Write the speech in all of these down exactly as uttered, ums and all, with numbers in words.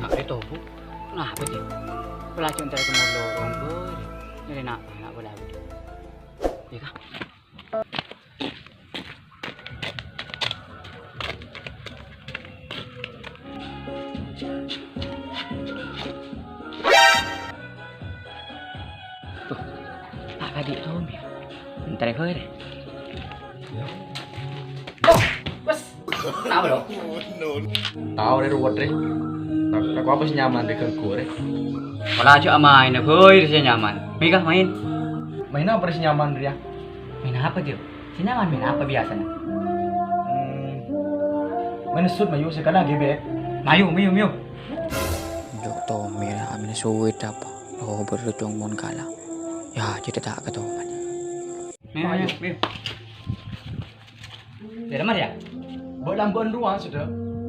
Apa itu, Bu? Kenapa dia? Pelaju entar ke Mordorong, Bu. Ini nak, nak boleh apa dia? Iya kah? Tuh, apa di Tommy? Entar ya, Khoir. Oh, bos. Kenapa lo? Tao, Re, ruwet, Re. Tako apa sè nyaman, Re, ganggu, Re? Ora aja main, Khoir, sè nyaman. Mèga main. Main apa, Re, sè nyaman, Re, ya? Main apa, Tio? Sè nyaman main apa biasanya? Hmm, main shoot, mayu, sekali lagi, Be. Mayu, mayu, mayu. Jok Tommy, Re, amèn suwit apa? Oh, berujung mon kalah. Ya, jadi tak ketoman. Mayu, mayu. Dâ' remma, ya? Mbok lambâ'ân rowa, Sèdhâ.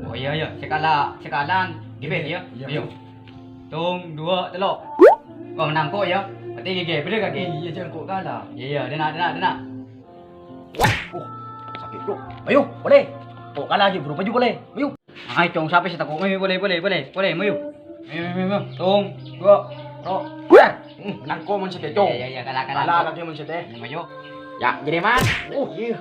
Oh, iyâ, iyâ. Sè kala, sè kalaan, ghi bâi, ya? Iyâ. Ayo. Tong, duwâ', tello'. Oh, menang kok, ya? Berarti ghi, ghi, bener gak, ghi? Iyâ, jhâ' engko' kala. Iyâ, iyâ, dâna', dâna', dâna'. Wah, uh, sakè', Bro. Ayo, polè. Kok kala, ghi, buru paju polè. Ayo. Ayo, Cong, sapè sè tako'? Ayo, polè, polè, polè, polè, mayu. Ayo, ayo, ayo, ayo. Tong, duwâ', tello'. Wah! Hmm, menang kok mon sè kècong. Iyâ, iyâ, iyâ, kala, kala, Kala, kala. Kaghi mon sè tè. Ayo, mayu. Ya, jadi, Man. Oh, iyâ.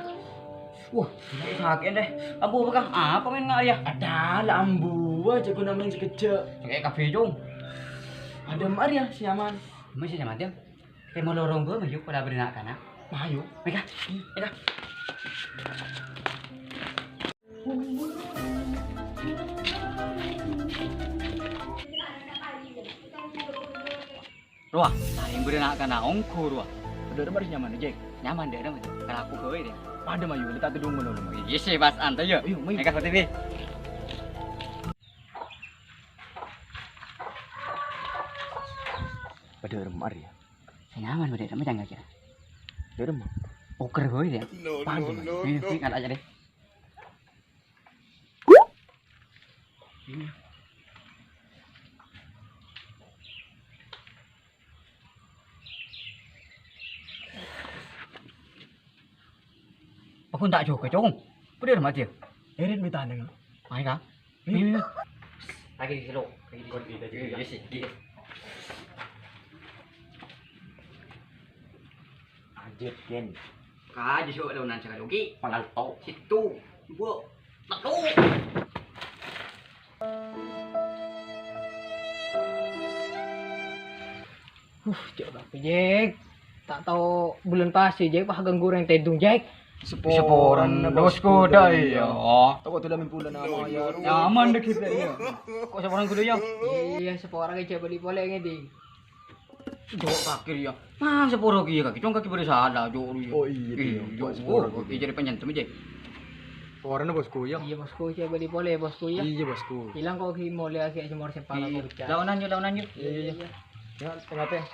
Wah, sakè' deh. Ambu apa kah? Apa main nggak ya? Ada lah ambu aja guna main sekejap. Kayak kafe, Cong. Ada Maria si aman. Masih sama dia. Kayak mau lorong gua, mayu, pada beri nak kana. Mayu. Mèga. Mèga. Rowa, laèn bârâ na'-kana' ongghu, rowa. Padâ remma nyaman, Jek? Nyaman, dâ' remma, Jek. Kalaku ghâbây, dâ'. Padâ mayu, lè ta' tèdung ngono, mayu. Iyâ sih, pas anta, yâ. Ayo, mayu. Mèga, F T V. Padâ remma, yâ. Sè nyaman, padâ remma, jang kira. Padâ remma. Oker ghâbây, dâ'. Padâ, mayu. Ayo, ayo, ngala' aja, dâ'. Aku tak juga, Cong. Bener, Mat, ya? Erin minta neng. Ayo, Kak. Ini. Lagi di sini. Lagi di sini. Iya, iya, sih, iya. Ajit, Ken. Kaji sok launan sakali oke. Palal to. Situ. Dua. Satu. Uh, cok tapi, Jek. Tak tahu bulan pasi, Jek, pas ganggu orang tedung, Jek. Seporan, bosku, dah, iya. Toko dolan bulan ama ya. Nyaman deh kita, iya. Kok seporan kudu, ya? Iya, seporan aja beli boleh ngedi. Jok kaki ya. Mas sepuro ki ya kaki, cong kaki beri salah, jok ya. Oh iya, iya. Jok sepuro ki jadi penyentem aja. Orangnya bosku ya. Iya, bosku, coba di pole, bosku ya. Iya, bosku. Hilang kok ki mulai lagi semua sempat aku pecah. Lawanan yuk, lawanan yuk. Iya, iya, iya. Ya, tengah teh.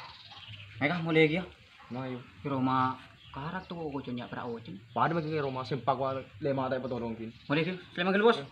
Mereka mulai lagi ya. Nah, yuk. Di rumah karak tuh kok cunyak perahu cun. Pada lagi rumah sempak wa lima tak petolong kin. Mulai ki, selamat bos.